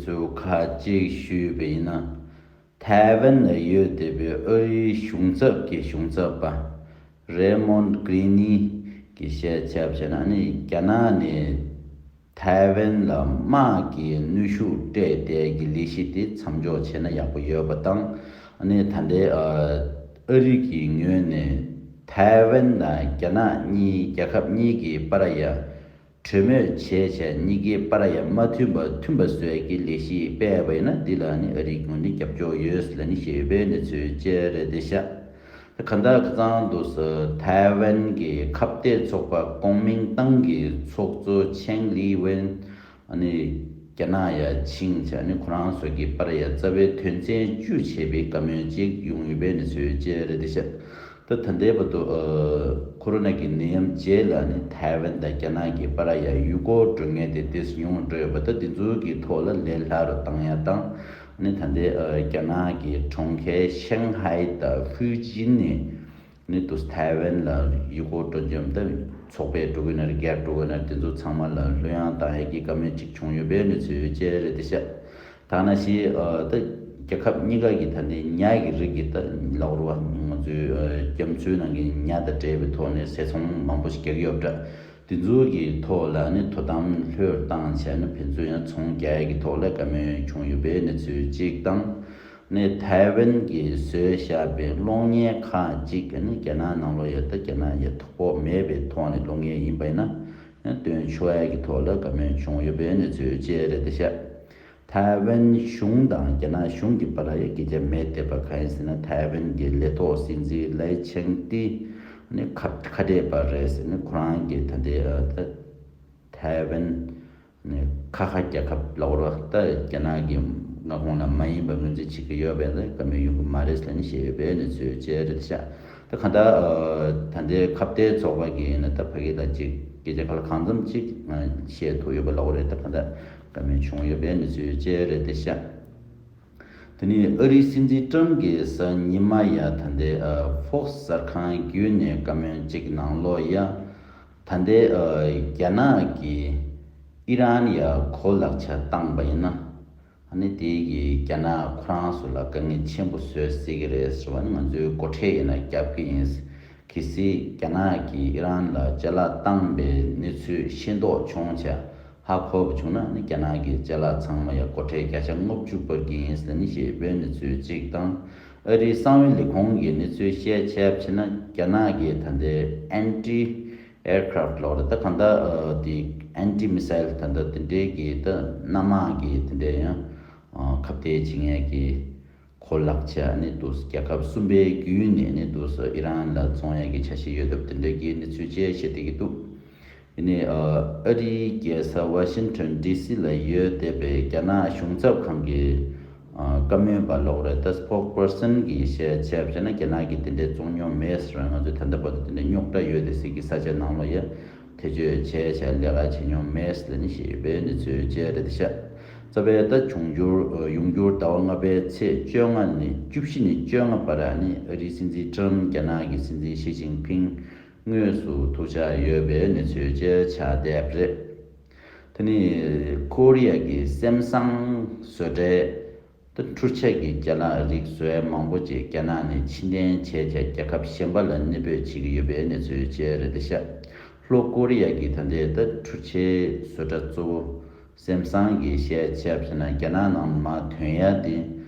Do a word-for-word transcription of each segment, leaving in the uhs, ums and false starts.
ཚོས་ཁ་ཅིག་ཞུས་པ་ཡིན་ན། ཐའེ་ཝན་ལ་ཡོད་བསྡད་པའི་ཨ་རིའི་གཞུང་ཚབ་ཀྱི་གཞུང་ཚབ་པ་རེ་མོན་གྷི་རི་ནི་གིས་བཤད་ཆ་བྱས་ན། ཨ་ནི་རྒྱ་ནག་ནས་ཐའེ་ཝན་ལ་དམག་གི་གནོན་ཤུགས་སྤྲད་བསྡད་ཀྱི་ལས་གཞི་དེ་མཚམས་འཇོག་བྱས་ན་ཡག་པོ་ཡོད་པ་དང་། ཨ་ནི་ད་ལྟའི་ཨ་རི་གི་ངོས་ནས་ཐའེ་ཝན་དང་རྒྱ་ནག་གཉིས་རྒྱལ་ཁབ་གཉིས་ཀྱི་བར་ཡ་གྲོས་མོལ་བྱས་བྱས་གཉིས་ཀའི་བར་ཡ་མ་མཐུན་པ་མཐུན་པ་བཟོས་ཀྱི་ལས་གཞི་སྤེལ་བ་ཡིན་ན། འདི་ལ་ནི་ཨ་རིའི་ངོས་ནས་རྒྱབ་སྐྱོར་ཡོད་ལབ་ནས་བཤད་པའི་གནས་ཚུལ་བཅས་རེད་བསྡད་ཤག་གང་ལྟར་ཁ་སང་དུས་སུ་ཐའེ་ཝན་གྱི་ཁ་གཏད་ཚོགས་པ་ཀོང་མིང་ཏང་གི་ཚོགས་གཙོ་ཆེང་ལི་ཝེན་ཨ་ནི་རྒྱ་ནག་ཡ་ཕྱིན་བྱས་ནས་ཁོ་རང་ཚོ་གི་བར་ཡ་རྩ་བའི་དོན་ཚན་བཅུ་བྱས་པའི་བཀའ་མོལ་ཅིག་ཡོང་ཡོད་པའི་གནས་ཚུལ་བཅས་རེད་བསྡད་ཤག་ད་ད་ལྟའི་བར་དུ་ཨ་ཁོ་རོ་ན་གི་ནད་ཡམས་རྗེས་ལ་ནི་ཐའེ་ཝན་དང་རྒྱ་ནག་གི་བར་ཡ་ཡུལ་སྐོར་འགྲོ་མཁན་དེ་ཏོག་ཙམ་ཉུང་འགྲོ་ཡོད་པ། ད་འདི་ཚོ་གི་ཐོག་ལ་ལས་སླ་རུ་བཏང་ཡ་དང་། ནི་ད་ལྟའི་ཨ་རྒྱ་ནག་གི་གྲོང་ཁྱེར་ཤང་ཧའེ་དང་ཧྥུའུ་ཅིན་ནས་ནི་དུས་ཐའེ་ཝན་ལ་ཡུལ་སྐོར་སྤྲོ་འཆམ་ད་ཚོགས་པ་འགྲོ་གི་ན་རེད། སྒེར་འགྲོ་གི་ན་རེད། འདི་ཚོ་ཚང་མ་ལ་ལྷོད་ཡངས་བཏང་ཡ་གི་བཀའ་མོལ་ཅིག་བྱུང་ཡོད་པའི་གནས་ཚུལ་བཅས་རེད་བསྡད་ཤག་ད་ནང་བཞིན་ཨ་ད་རྒྱལ་ཁབ་གཉིས་ཀ་གི་ད་ལྟའི་ཉ་གི་རིགས་ཀྱི་ད་ལབ་དགོས་རེད་བ། ང་ཚོའི་ཨ་རྒྱ་མཚོའི་ནང་གི་ཉ་དང་འབྲེལ་བའི་ཐོག་ནས་ཟས་ཚོང་མང་པོ་ཞིག་རྒྱག་གི་ཡོད་པ་འདྲ། དེ་ཚོ་གི་ཐོག་ལ་ནི་དོ་དམ་ལྷོད་བཏང་བྱས་ནས་ཕན་ཚུན་ཡང་ཚོང་རྒྱག་ཡ་གི་ཐོག་ལ་བཀའ་མོལ་བྱུང་ཡོད་པའི་གནས་ཚུལ་གཅིག་དང་། ནི་ཐའེ་ཝན་གྱིས་བཟོས་བཞག་པའི་གློག་བརྙན་ཁག་ཅིག་ནི་རྒྱ་ནག་ནང་ལོགས་ཡ་ད་རྒྱ་ནག་ཡ་དོ་ཕོག་མེད་པའི་ཐོག་ནས་གློག་བརྙན་ཡིན་པ་ཡིན་ན་སྟོན་ཆོག་ཡ་གི་ཐོག་ལ་བཀའ་མོལ་བྱུང་ཡོད་པའི་གནས་ཚུལ་བཅས་རེད་བསྡད་ཤག་ཐའེ་ཝན་གཞུང་དང་རྒྱ་ནག་གཞུང་གི་བར་ལ་ཡ་སྐད་ཆ་མེད་བསྡད་པ་གང་ཡིན་ཟེར་ན། ཐའེ་ཝན་གྱི་ལས་ཐོག་སྲིད་འཛིན་ལའེ་ཆེང་ཏི་ནི་ཁ་ཁ་བྲལ་བ་རེད་ཟེར་ནས། ཁོ་རང་གིས་ད་ལྟའི་ཨ་ད་ཐའེ་ཝན་ནི་ཁ་ཁ་རྒྱལ་ཁབ་ལབ་དགོས་རེད་བ། ད་རྒྱ་ནག་གི་མངའ་ཁོངས་ལ་མ་ཡིན་པ་ངོས་འཛིན་བྱེད་ཀྱི་ཡོད་པས་ན་བཀའ་མོལ་ཡོང་གི་མ་རེད་ཟེར་ནས་བཤད་ཡོད་པའི་གནས་ཚུལ་བཅས་རེད་ཤག་ད་གང་ལྟར་ཨ་ད་ལྟའི་ཁ་གཏད་ཚོགས་པ་གིས་ཡིན་ན་ད་ཕ་གི་ལ་ཅིག་སྐད་ཆ་ག་ལ་གང་འཚམ་ཅིག་ཨ་བཤད་ཐུབ་ཡོད་པ་ལབ་དགོས་རེད། ད་གང་ལྟར་བཀའ་མོལ་བྱུང་ཡོད་པའི་གནས་ཚུལ་བཅས་རེད་བསྡད་ཤག་དེ་ནས་ཨ་རིའི་སྲིད་འཛིན་ཀྲམ་གྱིས་གཟའ་ཉི་མ་ཡ་ད་ལྟའི་ཨ་ཧྥོག་སི་གསར་ཁང་བརྒྱུད་ནས་བཀའ་མོལ་གཅིག་གི་ནང་ལོགས་ཡ། ད་ལྟའི་ཨ་རྒྱ་ནག་གིས་ཨི་རན་ཡ་གོ་ལག་ཆ་བཏང་པ་ཡིན་ན། ཨ་ནི་དེ་གིས་རྒྱ་ནག་ཁོ་རང་ཚོ་ལ་དཀའ་ངལ་ཆེན་པོ་བཟོ་སྲིད་ཀྱི་རེད་ཟེར་བ་ནི་ང་ཚོའི་སྒོ་ཁྲལ་ཡིན་ན་རྒྱབ་ཀྱི་ཡིན། གལ་སྲིད་རྒྱ་ནག་གིས་ཨི་རན་ལ་ཅ་ལག་བཏང་པའི་གནས་ཚུལ་ཤེས་རྟོགས་བྱུང་བྱས། ཧ་གོ་བ་བྱུང་ན་ནི་རྒྱ་ནག་གི་ཅ་ལག་ཚང་མ་ཡ་སྒོ་ཁྲལ་བརྒྱ་ཆ་ལྔ་བཅུ་སྤར་གྱི་ཡིན་ཟེར་ནས་བཤད་པའི་གནས་ཚུལ་གཅིག་དང་། ཨ་རིའི་གསང་བའི་ལས་ཁུངས་ཀྱི་གནས་ཚུལ་བཤད་བྱས་པ་ན། རྒྱ་ནག་གིས་ད་ལྟའི་ཨན་ཏི་ཨེར་ཀ་རབ་ལབ་རེད། ད་གང་ལྟར་ཨ་དེ་ཨན་ཏི་མི་སེལ་ད་ལྟ་དེ་འདྲའི་གི་ད་གནམ་དམག་གི་དེ་འདྲའི་ཡང་ཨ་ཁ་གཏད་བྱེད་མཁན་གྱི་གོ་ལག་ཆ་ནི་འདུག་རྒྱལ་ཁབ་གསུམ་པའི་བརྒྱུད་ནས་ནི་འདུག་ཨི་རན་ལ་བཙོང་ཡ་གི་འཆར་གཞི་ཡོད་སྟབས་དེ་འདྲའི་གི་གནས་ཚུལ་བཅས་བཤད་བསྡད་ཀྱི་འདུག་དེ་ནས་ཨ་ཨ་རིའི་རྒྱལ་ས་ཝ་ཤིང་ཊོན་ཌི་སི་ལ་ཡོད་བསྡད་པའི་རྒྱ་ནག་གཞུང་ཚབ་ཁང་གི་ཨ་བཀའ་མོལ་པ་ལབ་དགོས་རེད། ད་སྤོག་པར་སན་གྱིས་བཤད་བྱས་པ་བྱས་ན། རྒྱ་ནག་གིས་དེ་འདྲའི་བཙོང་མྱོང་མེད་ཟེར་བ། ང་ཚོས་ད་ལྟ་བར་དུ་དེ་འདྲའི་རྙོག་དྲ་ཡོད་བསྡད་སའི་གི་ས་ཆ་ནང་ལོགས་ཡ་ཐེ་བྱུས་བྱས་བྱས་ལས་ཀ་བྱས་མྱོང་མེད་ཟེར་ནས་བཤད་ཡོད་པའི་གནས་ཚུལ་བཅས་རེད་ཤག་རྩ་བའི་ད་འབྱུང་འགྱུར་ཡོང་འགྱུར་ཟླ་བ་ལྔ་པའི་ཚེས་བཅོ་ལྔ་ནས་བཅུ་བཞི་ནས་བཅོ་ལྔ་བར་ནི་ཨ་རིའི་སྲིད་འཛིན་ཀྲམ་རྒྱ་ནག་གི་སྲིད་འཛིན་ཞི་ཅིན་ཕིང་དངོས་སུ་ཐུག་འཆར་ཡོད་པའི་གནས་ཚུལ་བཅས་ཆགས་བསྡད་པ་རེད། དེ་ནི་ཀོ་རི་ཡ་གི་སེམ་སང་བཟོ་གྲྭའི་ད་འཕྲུལ་ཆས་ཀྱི་ཅ་ལག་རིགས་བཟོ་ཡ་མང་པོ་ཅིག་རྒྱ་ནག་ནས་ཕྱིར་འཐེན་བྱས་བྱས་རྒྱལ་ཁབ་གཞན་པ་ལ་གནས་སྤོས་བྱེད་ཀྱི་ཡོད་པའི་གནས་ཚུལ་བཅས་རེད་ཤག་ལྷོ་ཀོ་རི་ཡ་གི་ད་ལྟའི་ད་འཕྲུལ་ཆས་བཟོ་གྲྭ་གཙོ་བོ་སེམ་སང་གིས་བཤད་བྱས་པ་ན། རྒྱ་ནག་ནང་མར་ཐོན་ཡ་དེ་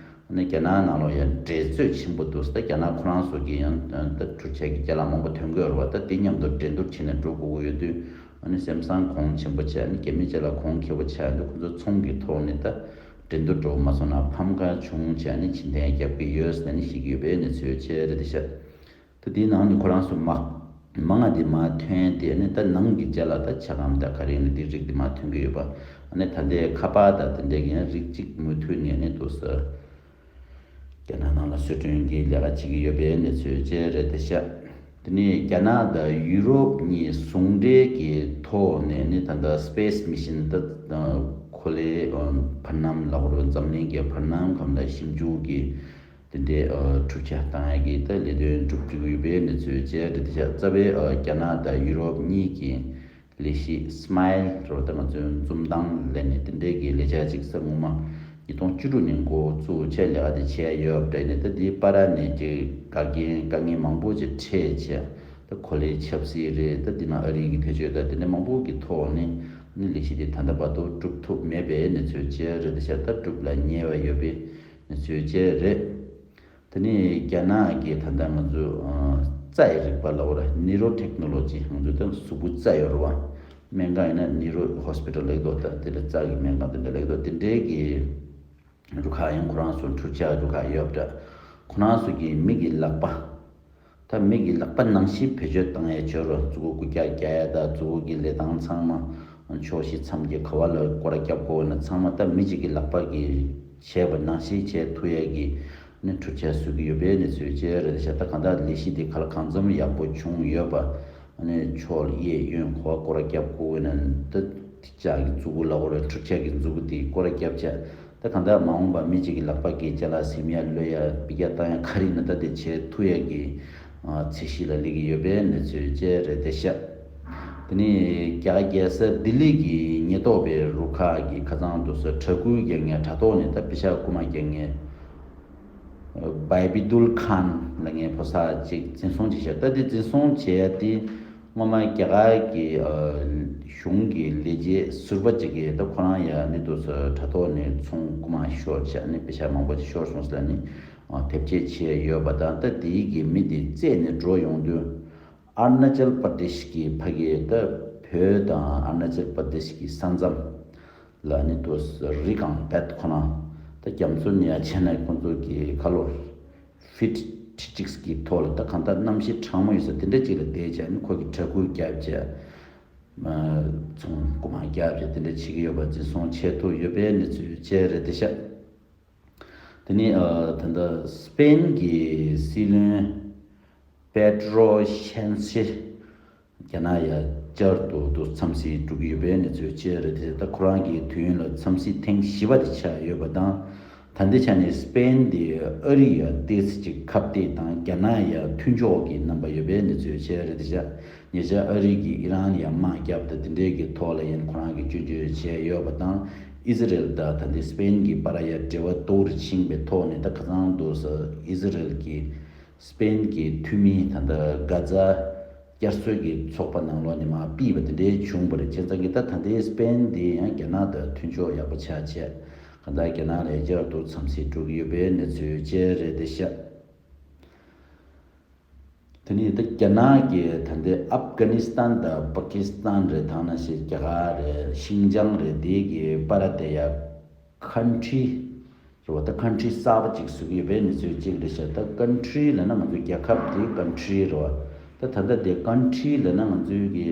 ནི་རྒྱ་ནག་ནང་ལོགས་ཡ་འགྲན་རྩོད་ཆེན་པོ་འདུག་ད་རྒྱ་ནག་ཁོ་རང་ཚོ་གིས་ཡང་ད་འཕྲུལ་ཆས་ཀྱི་ཅ་ལག་མང་པོ་ཐོན་གྱི་ཡོད་རེད་བ། ད་དེ་མཉམ་དུ་འགྲན་བསྡུར་བྱས་ནས་འགྲོ་དགོས་ཀྱི་ཡོད་དུས། ཨ་ནི་སེམ་སང་གོང་ཆེན་པོ་བྱས། ཨ་ནི་རྒྱ་མི་ཅ་ལག་གོང་ཁེ་པོ་བྱས་དུས། ཁོ་ཚོ་ཚོང་གི་ཐོག་ནས་ད་འགྲན་བསྡུར་འགྲོ་མ་སོང་ན་ཕམ་ཁ་བྱུང་བྱས། ཨ་ནི་ཕྱིར་འཐེན་རྒྱག་གི་ཡོད་ཟེར་ནས་བཤད་ཀྱི་ཡོད་པའི་གནས་ཚུལ་བཅས་རེད་ཤག་ད་དེའི་ནང་ནས་ཁོ་རང་ཚོ་མ་མང་ང་དེ་མར་ཐོན་ཏེ། ཨ་ནི་ད་ནང་གི་ཅ་ལག་ད་ཆ་སྒམ་ད་ག་རེ་ཡིན་ན་དེ་རིགས་དེ་མར་ཐོན་གྱི་ཡོད་པ། ཨ་ནི་ད་ལྟའི་ཁ་པར་ད་དེ་འདྲའི་གི་ཡང་རིགས་གཅིག་མུ་མཐུད་ནས་ནི་འདུག་ཟེར། རྒྱ་ནག་ནང་ལ་བཟོ་སྐྲུན་གྱི་ལས་ཀ་བྱེད་ཀྱི་ཡོད་པའི་གནས་ཚུལ་བཅས་རེད་བསྡད་ཤག་དེ་ནས་རྒྱ་ནག་དང་ཡུ་རོབ་གཉིས་ཟུང་འབྲེལ་གྱི་ཐོག་ནས་ནི་ད་ལྟ་སི་པེ་སི་མི་ཤན་ད་གོ་ལའི་བར་སྣང་ལབ་དགོས་རེད། འཛམ་གླིང་གི་བར་སྣང་ཁམས་ལ་ཞིབ་འཇུག་གི་དེ་འདྲའི་འཕྲུལ་ཆས་བཏང་ཡ་གི་ད་ལས་དོན་སྒྲུབ་ཀྱི་ཡོད་པའི་གནས་ཚུལ་བཅས་རེད་བསྡད་ཤག་རྩ་བའི་རྒྱ་ནག་དང་ཡུ་རོབ་གཉིས་ཀྱི་ལས་གཞི་སི་མའིལ་རོ་ད་ང་ཚོའི་འཛུམ་མདངས་ལབ་ནས་དེ་འདྲའི་གི་ལས་འཆར་ཅིག་ས་སྔོན་མ་ ཉིས་སྟོང་བཅུ་དྲུག་ནས་འགོ་བཙུགས་བྱས་ལས་ཀ་དེ་བྱས་ཡོད་པ་འདྲ་ནས། ད་དེའི་བར་ནས་ཀྱི་འགག་རྐྱེན་དཀའ་ངལ་མང་པོ་ཅིག་འཕྲད་བྱས། ད་གོ་ལའི་ཆབ་སྲིད་རེད། ད་དེ་ནང་ཨ་རི་གི་ཐེ་བྱུས་ད་དེ་འདྲ་མང་པོ་གི་ཐོག་ནས་ནི་ལས་གཞི་དེ་ད་ལྟ་བར་དུ་གྲུབ་ཐུབ་མེད་པའི་གནས་ཚུལ་བཅས་རེད། ད་ཤ་ད་གྲུབ་ལ་ཉེ་བ་ཡོད་པའི་གནས་ཚུལ་བཅས་རེད། དེ་ནས་རྒྱ་ནག་གིས་ད་ལྟ་ང་ཚོ་ཨ་རྩ་ཡི་རིག་པ་ལབ་དགོས་རེད། ནེ་རོ་ཊེག་ནོ་ལོ་ཇི། ང་ཚོ་ད་གཟུགས་པོ་རྩ་ཡོད་རེད་བ། སྨན་ཁང་ཡིན་ན་ནེ་རོ་ཧོ་སི་པི་ཊལ་ལབ་ཀྱི་འདུག་ད་དེ་ལ་རྩ་གི་སྨན་ཁང་དེ་འདྲ་ལབ་ཀྱི་འདུག་དེ་འདྲའི་གི་རུ་ཁག་ཡང་ཁོ་རང་ཚོ་འཕྲུལ་ཆས་རུ་ཁག་ཡོད་པ་འདྲ། ཁོ་རང་ཚོ་གི་མི་གི་ལག་པ། ད་མི་གི་ལག་པ་ནང་བཞིན་བེད་སྤྱོད་བཏང་ཡས་བྱོས་རོགས། མཛུ་གུ་རྒྱག་རྒྱག་ཡས་དང་མཛུ་གུ་གི་ལས་སྟངས་ཚང་མ། ཕྱོགས་བཞི་མཚམས་བརྒྱད་ག་བ་ལ་སྐོར་ར་རྒྱབ་དགོས་ན་ཚང་མ་ད་མི་གཅིག་གི་ལག་པ་གིས་བྱས་པ་ནང་བཞིན་བྱས་ཐུབ་ཡས་ཀྱི་ནི་འཕྲུལ་ཆས་བཟོ་གི་ཡོད་པའི་གནས་ཚུལ་བཅས་རེད་ཤག་ད་གང་ལྟར་ལས་གཞི་དེ་ག་ལ་གང་འཚམ་ཡག་པོ་བྱུང་ཡོད་པ། ཨ་ནི་ཕྱོགས་གཡས་གཡོན་ག་བ་སྐོར་ར་རྒྱབ་དགོས་ན་ད་ཅག་གི་མཛུ་གུ་ལ་སྐོར་ར་འཕྲུལ་ཆས་ཀྱི་མཛུ་གུ་དེ་སྐོར་ར་རྒྱབ་བྱས། ད་གང་ལྟར་མ་འོངས་པ་མི་གཅིག་གི་ལག་པ་གིས་ཅ་ལག་ཟིན་ཡ་གློད་ཡ་འབུད་རྒྱག་བཏང་ཡ་ག་རེ་ཡིན་ན་ད་དེ་བྱེད་ཐུབ་ཡ་གི་ཨ་ཚད་གཞི་ལ་སླེབས་ཀྱི་ཡོད་པའི་གནས་ཚུལ་བཅས་རེད་དེ་ཤག་དེ་ནས་རྒྱ་གར་རྒྱལ་ས་ལྡི་ལི་གི་ཉེན་རྟོག་པའི་རུ་ཁག་གིས་ཁ་སང་དུ་ས་དྲག་སྐུལ་རྒྱག་མཁན་དྲ་ཐོག་ནས་ད་པེ་ཤ་རྐུ་མ་རྒྱག་མཁན་བའི་བི་དུལ་ཁཱན་ལབ་མཁན་ཕོ་གསར་ཅིག་འཛིན་བཟུང་བྱས་ཤག་ད་དེ་འཛིན་བཟུང་བྱས་ཏེ་སྔོན་མ་རྒྱ་གར་གྱི་ཨ་གཞུང་གི་ལས་བྱེད་ཟུར་པ་ཅིག་གིས་ད་ཁོ་རང་ཡ་ནི་དུ་ས་དྲ་ཐོག་ནས་ཚོང་རྐུ་མ་ཤོར་བྱས་ནི་པེ་ཤ་མང་པོ་ཅིག་ཤོར་སོང་ཟེར་ནི་ཨ་དེབ་སྐྱེལ་བྱས་ཡོད་པ་དང་། ད་དེའི་གི་མི་དེ་བཙལ་ནས་འགྲོ་ཡོང་དུས། ཨ་རུ་ན་ཅལ་པར་དེ་ཤི་གི་ཕ་གི་ད་བོད་དང་ཨ་རུ་ན་ཅལ་པར་དེ་ཤི་གི་ས་མཚམས་ལ་ནི་དུ་རི་གང་བད་ཁོ་ན་ད་རྒྱ་མཚོ་ནི་ཡ་ཆེ་ན་ཁོང་ཚོ་གི་ཁ་ལོ་ཧྥིཊ་ཁྲི་གཅིག་གི་ཐོག་ལ་ད་གང་ལྟར་གནམ་གཤིས་གྲང་མོ་ཡོད་ས་དེ་འདྲ་ཅིག་ལ་བསྡད་བྱས་ནི་ཁོ་གི་དྲག་སྐུལ་རྒྱབ་བྱས་ཚོང་རྐུ་མ་རྒྱབ་བྱས་དེ་འདྲ་བྱེད་ཀྱི་ཡོད་པ་འཛིན་བཟུང་བྱས་ཐུབ་ཡོད་པའི་གནས་ཚུལ་བཅས་རེད་དེ་ཤག་དེ་ནས་ཨ་ད་ལྟ་སི་པེན་གྱི་སྲིད་བློན་པེ་ཏྲོ་ཤན་ཤེ་རྒྱ་ནག་ཡ་བསྐྱར་དུ་དུ་འཚམས་གཟིགས་འགྲོ་གི་ཡོད་པའི་གནས་ཚུལ་བཅས་རེད་དེ། ད་ཁོ་རང་གི་དུས་ཡུན་ལ་འཚམས་གཟིགས་ཐེངས་བཞི་པ་དེ་ཆགས་ཡོད་པ་དང་། ད་ལྟའི་ཆ་ནས་སི་པེན་དེ་ཨ་རི་ཡ་ཏོག་ཙམ་ཅིག་ཁ་གཏད་དང་རྒྱ་ནག་ཡ་མཐུན་ཕྱོགས་ཀྱི་རྣམ་པ་ཡོད་པའི་གནས་ཚུལ་བཅས་རེད་དེ་ཤག་ཉེ་ཆར་ཨ་རི་གིས་ཨི་རན་ཡ་དམག་བརྒྱབ་དང་དེ་འདྲའི་གི་ཐོག་ལ་ཡང་ཁོ་རང་གིས་སྐྱོན་བརྗོད་བྱས་ཡོད་པ་དང་། ཨི་ཟི་རེལ་དང་ད་ལྟའི་སི་པེན་གྱི་བར་ཡ་འབྲེལ་བ་སྡུག་རུ་ཕྱིན་པའི་ཐོག་ནས་ད་ཁ་སང་དུ་ས་ཨི་ཟི་རེལ་གྱི་སི་པེན་གྱི་འཐུས་མི་ད་ལྟ་གྷ་ཛ་བསྐྱར་གསོའི་གི་ཚོགས་པ་ནང་ལོགས་ནས་མར་ཕུད་པ་དེ་འདྲའི་བྱུང་བ་རེད། བྱས་ཙང་གི་ད་ད་ལྟའི་སི་པེན་འདི་ཡང་རྒྱ་ནག་དང་མཐུན་ཕྱོགས་ཡག་པོ་ཆགས་བྱས། གང་ལྟར་རྒྱ་ནག་ལ་བསྐྱར་དུ་འཚམས་གཟིགས་འགྲོ་གི་ཡོད་པའི་གནས་ཚུལ་བཅས་རེད་དེ་ཤག་དེ་ནས་ད་རྒྱ་ནག་གིས་ད་ལྟའི་ཨབ་གྷ་ནི་སི་ཐན་དང་པ་ཀི་སི་ཐན་རེད། ད་ནང་བཞིན་རྒྱ་གར་རེད། ཤིང་ཅང་རེད། དེ་གི་བར་དེ་ཡ་ཁན་ཊི་རེད་བ། ད་ཁན་ཊི་གསར་པ་ཅིག་བཟོ་གི་ཡོད་པའི་གནས་ཚུལ་ཅིག་རེད་ཤག་ད་ཁན་ཊི་ལབ་ན་ང་ཚོའི་རྒྱལ་ཁབ་དེ་ཁན་ཊི་རེད་བ། ད་ད་ལྟ་དེ་ཁན་ཊི་ལབ་ན་ང་ཚོའི་གི་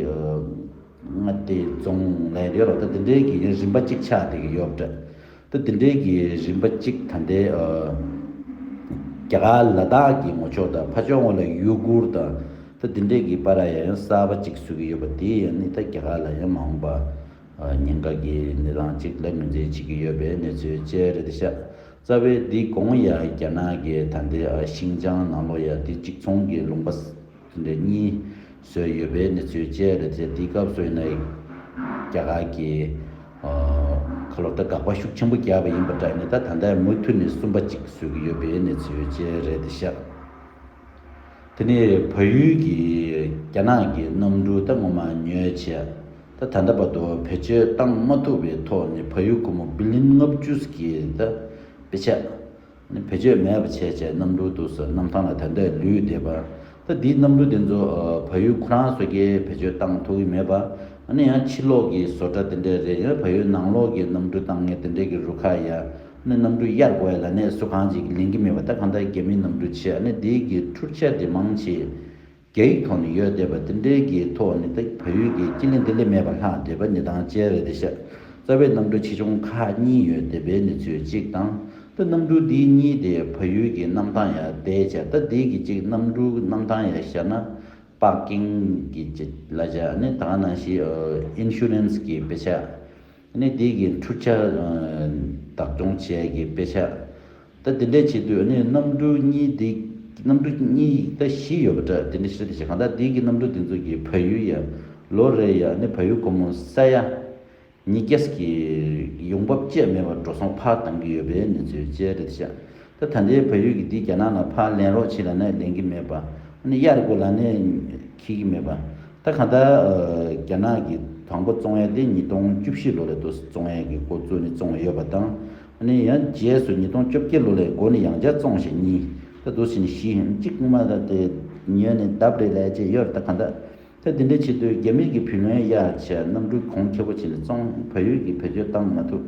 མངའ་སྡེ་རྫོང་ལབ་ཡོད་རེད་བ། ད་དེ་འདྲའི་གི་རིམ་པ་ཅིག་ཆགས་བསྡད་ཀྱི་ཡོད་པ་འདྲ། ད་དེ་འདྲའི་གི་རིམ་པ་གཅིག་ད་ལྟའི་ཨ་རྒྱ་གར་ལ་དྭགས་ཀྱི་ངོས་ཕྱོགས་དང་ཕར་ཕྱོགས་ངོས་ལ་ཡུ་གུར་དང་ད་དེ་འདྲའི་གི་བར་ཡང་གསར་པ་གཅིག་བཟོ་གི་ཡོད་པ་དེ་ཡང་ནི་ད་རྒྱ་གར་ལ་ཡང་མ་འོངས་པ་ཨ་ཉེན་ཁ་གི་གནས་སྟངས་གཅིག་ལ་ངོས་འཛིན་བྱེད་ཀྱི་ཡོད་པའི་གནས་ཚུལ་བཅས་རེད་དེ་ཤག་རྩ་བའི་འདི་གོང་ཡ་རྒྱ་ནག་གི་ད་ལྟའི་ཨ་ཤིང་ཅང་ནང་ལོགས་ཡ་དེ་གཅིག་མཚུངས་ཀྱི་ལུང་པ་དེ་འདྲ་གཉིས་བཟོས་ཡོད་པའི་གནས་ཚུལ་བཅས་རེད་དེ། དེའི་སྐབས་སུ་ཡིན་ན་རྒྱ་གར་གྱི་ཁ་ལོ་ད་དགག་པ་ཤུགས་ཆེན་པོ་བརྒྱབ་པ་ཡིན་པ་འདྲ་ནི། ད་ད་ལྟ་མུ་མཐུད་ནས་གསུམ་པ་གཅིག་བཟོ་གི་ཡོད་པའི་གནས་ཚུལ་བཅས་རེད་དེ་ཤག་དེ་ནས་བལ་ཡུལ་གྱི་རྒྱ་ནག་གི་གནམ་གྲུ་ད་ངོ་མ་ཉོས་བྱས་ད་ད་ལྟ་བར་དུ་བེད་སྤྱོད་བཏང་མ་ཐུབ་པའི་ཐོག་ནས་བལ་ཡུལ་སྒོར་མོ་བི་ལི་ཡོན་ལྔ་བཅུ་གི་ད་དཔེ་ཆ། ནི་བེད་སྤྱོད་མེད་པ་བྱས་བྱས་གནམ་གྲུ་དུ་སོ་གནམ་ཐང་ལ་ད་ལྟ་ལུས་བསྡད་པ། ད་འདིའི་གནམ་གྲུ་དེ་ཚོ་ཨ་བལ་ཡུལ་ཁོ་རང་སོ་སྐྱེའི་བེད་སྤྱོད་བཏང་ཐུབ་ཀྱི་མེད་པ། ཨ་ནི་ཡང་ཕྱི་ལོགས་ཀྱི་བཟོ་གྲྭ་དེ་འདྲས་རེད། ཡང་བལ་ཡུལ་ནང་ལོགས་ཀྱི་གནམ་གྲུ་བཏང་མཁན་དེ་འདྲས་ཀྱི་རུ་ཁག་ཡ་ནི་གནམ་གྲུ་གཡར་དགོས་ཡ་ལ་ནས་སུ་གང་ཅིག་ལེན་གྱི་མེད་པ། ད་གང་ལྟར་རྒྱ་མིའི་གནམ་གྲུ་བྱས། ཨ་ནི་འདིའི་གི་འཕྲུལ་ཆས་དེ་མང་ཆེ། རྒྱ་ཡིག་ཐོག་ནས་ཡོད་བསྡད་པ་དེ་འདྲའི་གི་ཐོག་ནས་ད་བལ་ཡུལ་གྱི་སྤྱི་གླིང་དེ་ལས་མེད་པ་ལྷག་བསྡད་པ་གནས་སྟངས་བཅས་རེད་དེ་ཤག་རྩ་བའི་གནམ་གྲུ་ཆེ་ཆུང་ཁག་གཉིས་ཡོད་བསྡད་པའི་གནས་ཚུལ་གཅིག་དང་། ད་གནམ་གྲུ་འདི་གཉིས་དེ་བལ་ཡུལ་གྱི་གནམ་ཐང་ཡར་བསྡད་བྱས། ད་འདི་གི་གཅིག་གནམ་གྲུ་གནམ་ཐང་ཡར་བཞག་ན་པར་ཀིང་གི་ཅིག་ལ་བྱས། ཨ་ནི་ད་ག་ནང་བཞིན་ཨ་ཨིན་ཤུ་རན་སི་གི་དཔེ་ཆ། ནི་དེ་གི་འཕྲུལ་ཆས་ཨ་བདག་སྐྱོང་བྱས་ཀྱི་དཔེ་ཆ། ད་དེ་འདྲས་བྱེད་དུས་ནི་གནམ་གྲུ་གཉིས་དེ་གནམ་གྲུ་གཉིས་ད་བཞི་ཡོད་པ་འདྲ། དེ་འདྲས་བྱེད་དེ་བྱེད་གང་ལྟར་དེ་གི་གནམ་གྲུ་དེ་ཚོ་གི་བལ་ཡུལ་ཡ་ལོ་རེ་ཡ་ནི་བལ་ཡུལ་སྒོར་མོ་ས་ཡ་ ཉིས་བརྒྱ་གི་ཡོང་འབབ་བཅས་མེད་པར་འགྲོ་སོང་ཕར་བཏང་གི་ཡོད་པའི་གནས་ཚུལ་བཅས་རེད་ཤག་ད་ད་ལྟའི་བལ་ཡུལ་གྱི་འདི་རྒྱ་ནག་ལ་ཕར་ལེན་རོགས་བྱེད་ལབ་ན་ལེན་གྱི་མེད་པ། ཨ་ནི་གཡར་དགོས་ལབ་ནས་འཁྱེར་གྱི་མེད་པ། ད་གང་ལྟར་རྒྱ་ནག་གི་དང་པོ་བཙོང་ཡ་དེ་ཉིས་སྟོང་བཅུ་བཞི་ལོ་ལ་དུ་བཙོང་ཡ་གི་འགོ་བཙུགས་ནས་བཙོང་ཡོད་པ་དང་། ཨ་ནི་ཡང་རྗེས་སུ་ཉིས་སྟོང་བཅོ་བརྒྱད་ལོ་ལ་འགོ་ནས་ཡང་བསྐྱར་བཙོང་ཞིང་གཉིས། ད་དུ་ཕྱིན་བཞི་གཅིག་སྔོན་མ་ད་དེ་ཉོས་ནས་ལྡབ་རེ་ལས་བྱས་ཡོད་རེད། ད་གང་ལྟར། ད་འདི་འདྲའི་ཆེད་དུ་རྒྱ་མི་གི་བུ་ལོན་གཡར་བྱས་གནམ་གྲུ་གོང་ཁེ་པོ་བྱས་ནས་བཙོང་། བལ་ཡུལ་གྱི་བེད་སྤྱོད་བཏང་མ་ཐུབ།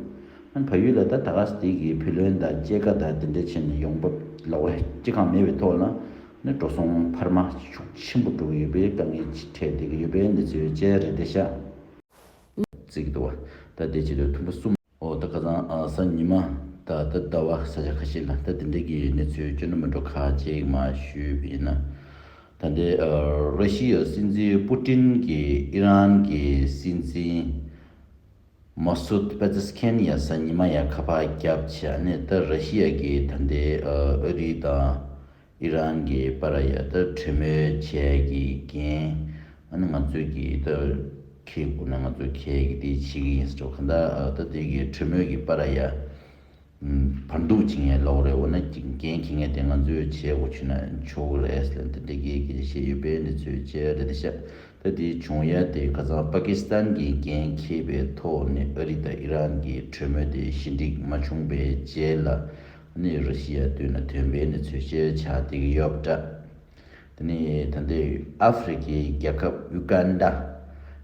ཨ་ནི་བལ་ཡུལ་ལ་ད་ད་ག་སེ་དེ་གི་བུ་ལོན་དང་སྐྱེད་ཀ་དང་དེ་འདྲའི་བྱས་ནས་ཡོང་འབབ་ལོགས་ཀ་ཅི་གང་མེད་པའི་ཐོག་ལ་ནི་འགྲོ་སོང་འཕར་མ་ཤུགས་ཆེན་པོ་འགྲོ་གི་ཡོད་པའི་དཀའ་ངལ་ཅིག་འཕྲད་བསྡད་ཀྱི་ཡོད་པའི་གནས་ཚུལ་བཅས་རེད་དེ་ཤག་བརྩི་གི་འདུག་བ། ད་དེ་ཆེད་དུ་ཐུམ་པ་གསུམ། ཨོ་ད་ཁ་སང་ཨ་གཟའ་ཉི་མ་ད་ད་ཟླ་བ་ས་ཆ་ཁ་ཤས་ལ་ད་དེ་འདྲས་ཀྱི་གནས་ཚུལ་སྐྱོན་མི་འགྲོ་ཁ་ཅིག་མ་ཞུས་པ་ཡིན་ན། ད་ལྟའི་ཨ་ར་ཤི་ཡ་སྲིད་འཛིན་པུ་ཏིན་གྱིས་ཨི་རན་གྱི་སྲིད་འཛིན་མ་སུད་པེ་ཛེ་སི་ཁན་ཡ་གཟའ་ཉི་མ་ཡ་ཁ་པར་བརྒྱབ་བྱས་ནས་ད་ར་ཤི་ཡ་གིས་ད་ལྟའི་ཨ་ཨ་རི་དང་། ཨི་རན་གྱི་བར་ཡ་ད་གྲོས་མོལ་བྱས་ཀྱི་འགན་ཨ་ནི་ང་ཚོས་ཀྱི་ད་ཁེ་དགོས་ན་ང་ཚོས་ཁེ་གི་དེ་བྱེད་ཀྱི་ཡིན་ཟེར་ག་ད་ད་དེ་གི་གྲོས་མོལ་གྱི་བར་ཡ་བར་འདུམ་བྱེད་མཁན་ལོག་རེད། འོ་ན་འགན་འཁྱེར་མཁན་དེ་ང་ཚོས་བྱེད་དགོས་བྱུང་ན་ཆོག་གི་རེད་ཟེར་ལ་འདི་འདྲ་གི་སྐད་ཆ་བཤད་ཡོད་པའི་གནས་ཚུལ་བཅས་རེད་ཤག་ད་དེ་བྱུང་ཡ་དེ་ཁ་སང་པ་ཀི་སི་ཐན་གྱི་འགན་འཁྱེར་བའི་ཐོག་ནས་ཨ་རི་དང་ཨི་རན་གྱི་གྲོས་མོལ་དེ་ཞི་འགྲིག་མ་བྱུང་པའི་རྗེས་ལ། ནི་ར་ཤི་ཡ་མདུན་ལ་ཐོན་པའི་གནས་ཚུལ་བཤད་ཆགས་བསྡད་ཀྱི་ཡོད་པ་འདྲ། དེ་ནི་ད་ལྟའི་ཨ་ཧྥེ་རི་ཁའི་རྒྱལ་ཁབ་ཡུ་གན་ཌ།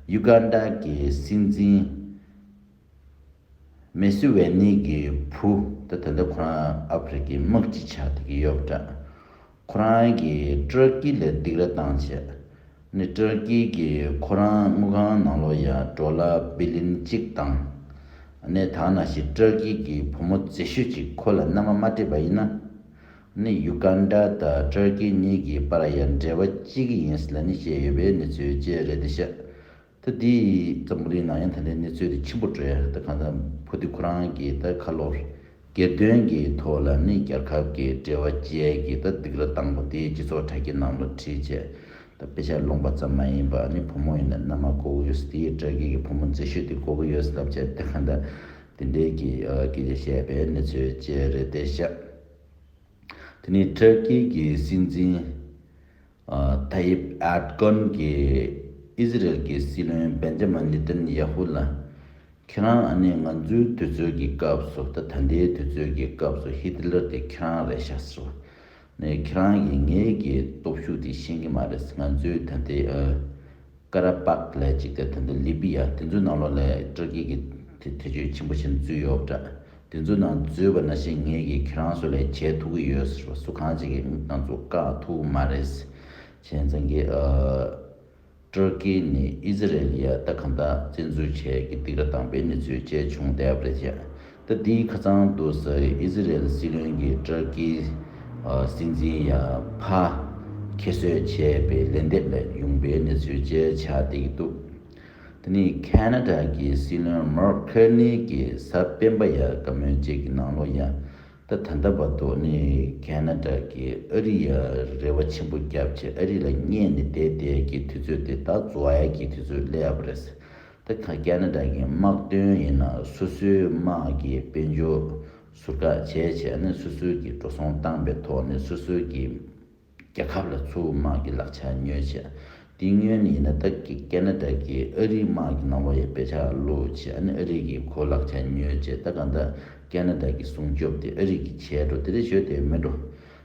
ཡུ་གན་ཌ་གི་སྲིད་འཛིན་མེ་སི་ཝེ་ནི་གི་བུ་ད་ད་ལྟ་ཁོ་རང་ཨ་ཧྥེ་རི་ཁའི་དམག་སྤྱི་ཆགས་བསྡད་ཀྱི་ཡོད་པ་འདྲ། ཁོ་རང་གིས་ཏུར་ཀི་ལ་སྡིགས་ར་བཏང་བྱས། ནི་ཏུར་ཀི་གིས་ཁོ་རང་དངུལ་ཁང་ནང་ལོགས་ཡ་ཌོ་ལར་བི་ལི་ཡོན་གཅིག་བཏང་། ནི་ད་ནང་བཞིན་ཏུར་ཀི་གི་བུ་མོ་མཛེས་ཤོས་ཅིག་ཁོ་ལ་མནའ་མ་མ་སྤྲད་པ་ཡིན་ན། ནི་ཡུ་གན་ཌ་དང་ཏུར་ཀི་གཉིས་ཀྱི་བར་ཡ་འབྲེལ་བ་གཅིག་ཡིན་ལ་ནི་བཤད་ཡོད་པའི་གནས་ཚུལ་བཅས་རེད་དེ་ཤག་ད་དེ་འཛམ་བུ་གླིང་ནང་ཡང་ད་ལྟའི་གནས་ཚུལ་དེ་ཆེན་པོ་འགྲོ་ཡ། ད་གང་ལྟར་བུ་དེ་ཁོ་རང་གིས་ད་ཁ་ལོ་སྒེར་དོན་གྱི་ཐོག་ལ་ནི་རྒྱལ་ཁབ་ཀྱི་འབྲེལ་བ་བཅད་ཀྱི་ད་སྡིགས་ར་བཏང་པ་དེ་སྤྱི་ཚོགས་དྲ་རྒྱ་ནང་ལ་བྲིས་བྱས། ད་དཔེ་ཆ་ལུང་པ་ཙམ་མ་ཡིན་པ་ནི་བུ་མོ་ཡིན་ན་མནའ་མ་དགོས་ཀྱི་ཡོད་ཟེར། དེའི་ཏུར་ཀི་གི་བུ་མོ་མཛེས་ཤོས་དེ་དགོས་ཀྱི་ཡོད་ཟེར་ལབ་བྱས། ད་གང་ལྟར་དེ་འདྲའི་གི་ཨ་སྐད་ཆ་བཤད་པའི་གནས་ཚུལ་བཅས་རེད་དེ་ཤག་དེ་ནས་ཏུར་ཀི་གི་སྲིད་འཛིན་ཨ་ཏཱ་ཡིབ་ཨེར་ཌོ་གྷན་གྱིས་ཨི་ཟི་རེལ་གྱི་སྲིད་བློན་བེན་ཇ་མིན་ནེ་ཐན་ཡ་ཧུ་ལ། ཁྱེད་རང་ཨ་ནི་ང་ཚོའི་དུས་ཚོད་ཀྱི་སྐབས་སུ་ད་ད་ལྟའི་དུས་ཚོད་ཀྱི་སྐབས་སུ་ཧི་ཏི་ལར་དེ་ཁྱེད་རང་རེད་ཤག་ཟེར་བ། ནས་ཁྱེད་རང་གིས་ངའི་གི་སྟོབས་ཤུགས་དེ་ཤེས་ཀྱི་མ་རེད། ང་ཚོའི་ད་ལྟའི་ཨ་ཀ་ར་པག་ལབ་ཅིག་དང་ད་ལྟ་ལི་བི་ཡ་དེ་ཚོའི་ནང་ལོགས་ལ་ཏུར་ཀི་གི་དེ་ཐེ་བྱུས་ཆེན་པོ་ཞིག་འཛུལ་ཡོད་པ་འདྲ། དེ་ཚོའི་ནང་འཛུལ་བ་ནང་བཞིན་ངས་ཀྱིས་ཁྱེད་རང་ཚོ་ལ་བྱེད་ཐུབ་ཀྱི་ཡོད་ཟེར་བ། སུ་གང་ཅིག་གིས་ང་ཚོ་བཀག་ཐུབ་ཀྱི་མ་རེད། བྱས་ཙང་གི་ཨ་ཏུར་ཀི་ནས་ཨི་ཟི་རེལ་ཡ་ད་གང་ལྟར་བཙན་འཛུལ་བྱས་ཀྱི་སྡིགས་ར་བཏང་པའི་གནས་ཚུལ་བཅས་བྱུང་བསྡད་པ་རེད་ཤག་ད་དེའི་ཁ་སང་དུས་ཨི་ཟི་རེལ་སྲིད་བློན་གྱིས་ཏུར་ཀི་ཨ་སྲིད་འཛིན་ཡ་ཕར་ཁྱད་གསོད་བྱས་པའི་ལན་འདེབས་ལ་ཡོང་པའི་གནས་ཚུལ་བཅས་ཆགས་བསྡད་ཀྱི་འདུག་དེ་ནས་ཁེ་ན་ཌ་གི་སྲིད་བློན་མར་ཁེར་ནི་གིས་གཟའ་སྤེན་པ་ཡ་བཀའ་མོལ་བཅས་ཀྱི་ནང་ལོགས་ཡ། ད་ད་ལྟ་བར་དུ་ནི་ཁེ་ན་ཌ་གིས་ཨ་རི་ཡ་རེ་བ་ཆེན་པོ་བརྒྱབ་བྱས་ཨ་རི་ལ་བསྙད་ནས་བསྡད་བསྡད་ཀྱི་དུས་ཚོད་དེ་ད་རྫོགས་ཡ་གི་དུས་ཚོད་སླེབས་པ་རེད། ད་ཁ་ཁེ་ན་ཌ་གི་དམག་དོན་ཡིན་ན་སོ་སོའི་དམག་གི་དཔལ་འབྱོར་ཟུར་བཀག་བྱས་བྱས་ནས་སོ་སོའི་གི་འགྲོ་སོང་བཏང་པའི་ཐོག་ནས་སོ་སོའི་གི་རྒྱལ་ཁབ་ལ་ཚུར་དམག་གི་ལག་ཆ་ཉོས་བྱས། དེ་སྔོན་ནས་ཡིན་ན་ད་ཀི་ཁེ་ན་ཌ་གིས་ཨ་རིའི་དམག་གི་ནང་ལོགས་ཡ་དཔེ་ཆ་བླུགས་བྱས་ཨ་ནི་ཨ་རི་གིས་ཁོ་ལག་ཆ་ཉོས་བྱས། ད་གང་ལྟར་ཁེ་ན་ཌ་གི་སྲུང་སྐྱོབ་དེ་ཨ་རི་གིས་བྱས་འགྲོ། དེ་འདྲ་ཞོ་དེ་མེད་འགྲོ།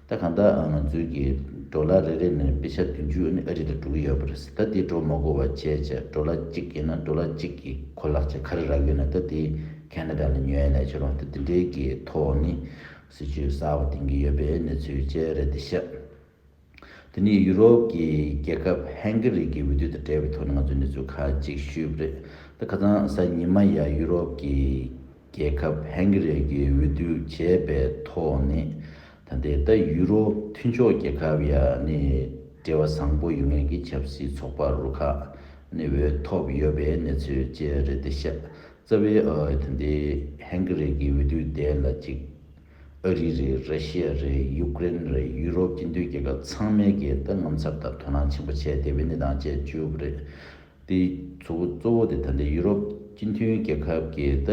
ད་གང་ལྟར་ང་ཚོའི་གི་ཌོ་ལར་རེ་རེ་ནས་དཔེ་ཆ་བདུན་ཅུ་ཨ་ནི་ཨ་རི་ལ་འགྲོ་གི་ཡོད་པ་རེད། ད་དེ་འགྲོ་མ་དགོས་པ་བྱས་བྱས་ཌོ་ལར་གཅིག་ཡིན་ན་ཌོ་ལར་གཅིག་གི་ཁོ་ལག་ཆ་ག་རེ་རག་ཡོད་ན་ད་དེ་ཁེ་ན་ཌ་ལ་ཉོས་ཡ་ལས་བྱེད་རུང་ད་དེ་འདྲའི་གི་ཐོག་ནས་སྲིད་ཇུས་གསར་པ་འདིང་གི་ཡོད་པའི་གནས་ཚུལ་བཅས་རེད་དེ་ཤག་དེ་ནས་ཡུ་རོབ་ཀྱི་རྒྱལ་ཁབ་ཧན་གྷི་རི་གི་འོས་བསྡུ་དང་འབྲེལ་བའི་ཐོག་ནས་ང་ཚོས་གནས་ཚུལ་ཁག་ཅིག་ཞུས་པ་རེད། ད་ཁ་སང་གཟའ་ཉི་མ་ཡ་ཡུ་རོབ་ཀྱི་རྒྱལ་ཁབ་ཧན་གྷི་རི་གི་འོས་བསྡུ་བྱས་པའི་ཐོག་ནས་ད་ལྟའི་ད་ཡུ་རོབ་མཐུན་ཕྱོགས་རྒྱལ་ཁབ་ཡ་ནས་འབྲེལ་བ་བཟང་པོ་ཡོད་མཁན་གྱི་ཆབ་སྲིད་ཚོགས་པ་རུ་ཁག་ནས་འོས་ཐོབ་ཡོད་པའི་གནས་ཚུལ་བཅས་རེད་དེ་ཤག་རྩ་བའི་ཨ་ད་ལྟའི་ཧན་གྷི་རི་གི་འོས་བསྡུ་དེ་ལ་ཅིག་ཨ་རི་རེད། ར་ཤི་ཡ་རེད། ཡུ་ཀེ་རེན་རེད། ཡུ་རོབ་སྤྱི་མཐུན་རྒྱལ་ཁབ་ཚང་མས་ཀྱིས་ད་དངངས་འཚབ་དང་དོ་སྣང་ཆེན་པོ་བྱས་བསྡད་པའི་གནས་སྟངས་བཅས་བྱུང་བ་རེད། དེ་གཙོ་བོ་གཙོ་བོ་དེ་ད་ལྟ་ཡུ་རོབ་ སྤྱི་མཐུན་རྒྱལ་ཁབ་ཀྱིས་ད་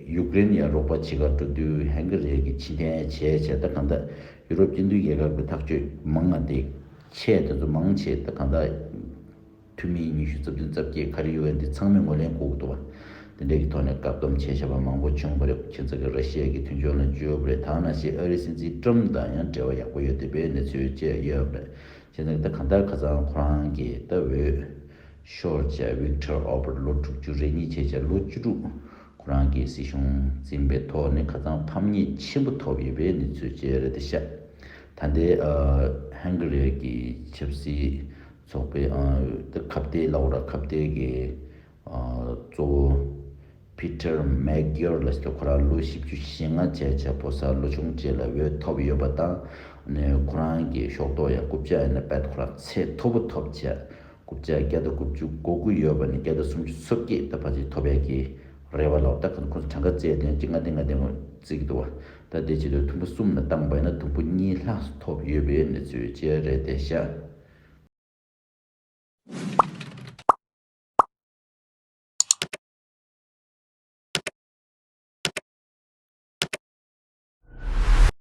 ཡུཀ་རེན་ཡ་རོགས་པ་བྱེད་གར་འགྲོ་དུས་ཧན་གྷི་རི་གིས་ཕྱིར་འཐེན་བྱས་བྱས། ད་གང་ལྟར་ཡུ་རོབ་སྤྱི་མཐུན་རྒྱལ་ཁབ་ཀྱི་ཐག་གཅོད་མང་ང་དེ་ཆེ་དེ་ཚོ་མང་ཆེ་ད་གང་ལྟར་འཐུས་མི་ཉི་ཤུ་རྩ་བདུན་རྩ་བརྒྱད་ག་རེ་ཡོད་པ་འདི་ཚང་མས་ངོས་ལེན་དགོས་ཀྱི་འདུག་བ། དེ་འདྲའི་གི་ཐོག་ནས་བཀག་སྡོམ་བྱས་བྱས་པ་མང་པོ་བྱུང་བ་རེད། ཁྱེད་ཚོ་གི་ར་ཤི་ཡ་གི་མཐུན་ཕྱོགས་ལ་འཇུས་ཡོད་པ་རེད། ད་ནང་བཞིན་ཨ་རིའི་སྲིད་འཛིན་ཀྲམ་དང་ཡང་འབྲེལ་བ་ཡག་པོ་ཡོད་བསྡད་པའི་གནས་ཚུལ་བཅས་ཡོད་པ་རེད། བྱས་ཙང་ད་གང་ལྟར་ཁ་སང་ཁོ་རང་གིས་ད་འོས་ཤོར་བྱས། ཝིག་ཊར་ཨོ་བར་ལོ་དྲུག་ཅུ་རེ་གཉིས་བྱས་བྱས་ལོ་བཅུ་དྲུག་ཁོ་རང་གིས་སྲིད་གཞུང་འཛིན་པའི་ཐོག་ནས་ཁ་སང་ཕམ་ཉེས་ཆེན་པོ་ཐོབ་ཡོད་པའི་གནས་ཚུལ་བཅས་རེད་དེ་ཤག་ད་ལྟའི་ཨ་ཧན་གྷི་རི་གི་ཆབ་སྲིད་ཚོགས་པའི་ཨ་ད་ཁ་གཏད་ལབ་དགོས་ར། ཁ་གཏད་ཀྱི་ཨ་གཙོ་བོ་པི་ཊར་མེག་གྷིར་ལབ་ཟེར། ཁོ་རང་ལོ་བཞི་བཅུ་ཞེ་ལྔ་བྱས་བྱས་ཕོ་གསར་ལོ་ཆུང་བཅས་ལ་འོས་ཐོབ་ཡོད་པ་དང་། ནས་ཁོ་རང་གི་ཤོག་ཐོག་ཡང་རྐུབ་ཀྱག་ཡིན་ན་དཔེ་ཁོ་རང་ཚད་མཐོ་པོ་ཐོབ་བྱས། རྐུབ་ཀྱག་བརྒྱ་དང་དགུ་བཅུ་གོ་དགུ་ཡོད་པ་ནས་བརྒྱ་དང་སུམ་ཅུ་སོ་བརྒྱད་ད་ཕལ་ཆེར་ཐོབ་ཡས་ཀྱི་རེ་བ་ལོག་ད་ཁོ་ཚོ་གྲངས་ཀ་བཙལ་དོན་གཅིག་ལྔ་སྟེང་ལྔ་སྟེང་བརྩི་གི་འདུག་བ། ད་དེ་བྱེད་དུས་དུམ་བུ་གསུམ་ལ་བཏང་པ་ཡིན་ན་དུམ་བུ་གཉིས་ལྷག་ཐོབ་ཡོད་པའི་གནས་ཚུལ་བཅས་རེད་དེ་ཤག